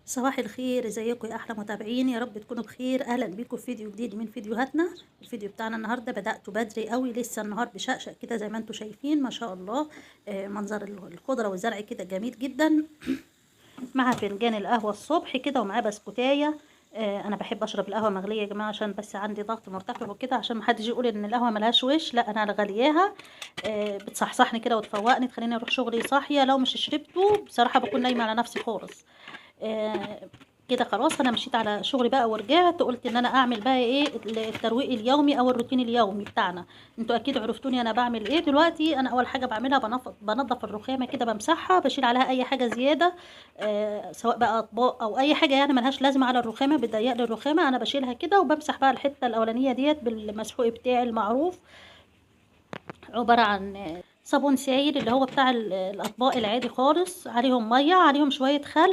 صباح الخير، ازيكم يا احلى متابعين؟ يا رب تكونوا بخير. اهلا بيكم في فيديو جديد من فيديوهاتنا. الفيديو بتاعنا النهارده بدأته بدري قوي، لسه النهار بشقشق كده زي ما انتم شايفين ما شاء الله. منظر الخضرة والزرع كده جميل جدا، مع فنجان القهوة الصبح كده ومعاه بسكوتايه. انا بحب اشرب القهوة مغليه يا جماعة عشان بس عندي ضغط مرتفع وكده، عشان ما حدش يقول ان القهوة ملهاش وش، لا انا غلياها. بتصحصحني كده وتفوقني، تخليني اروح شغلي صاحية. لو مش شربته بصراحة بكون نايمة على نفسي خالص. كده خلاص انا مشيت على شغلي بقى ورجعت، قلت ان انا اعمل بقى ايه الترويق اليومي او الروتين اليومي بتاعنا. انتوا اكيد عرفتوني انا بعمل ايه دلوقتي. انا اول حاجة بعملها بنضف الرخامه كده، بمسحها، بشيل عليها اي حاجة زيادة، سواء بقى اطباق او اي حاجة يعني ملهاش لازمه على الرخامه، بتضيق لي الرخامه، انا بشيلها كده. وبمسح بقى الحتة الاولانية ديت بالمسحوق بتاعي المعروف، عبارة عن صابون سايل اللي هو بتاع الاطباق العادي خالص، عليهم مية، عليهم شوية خل.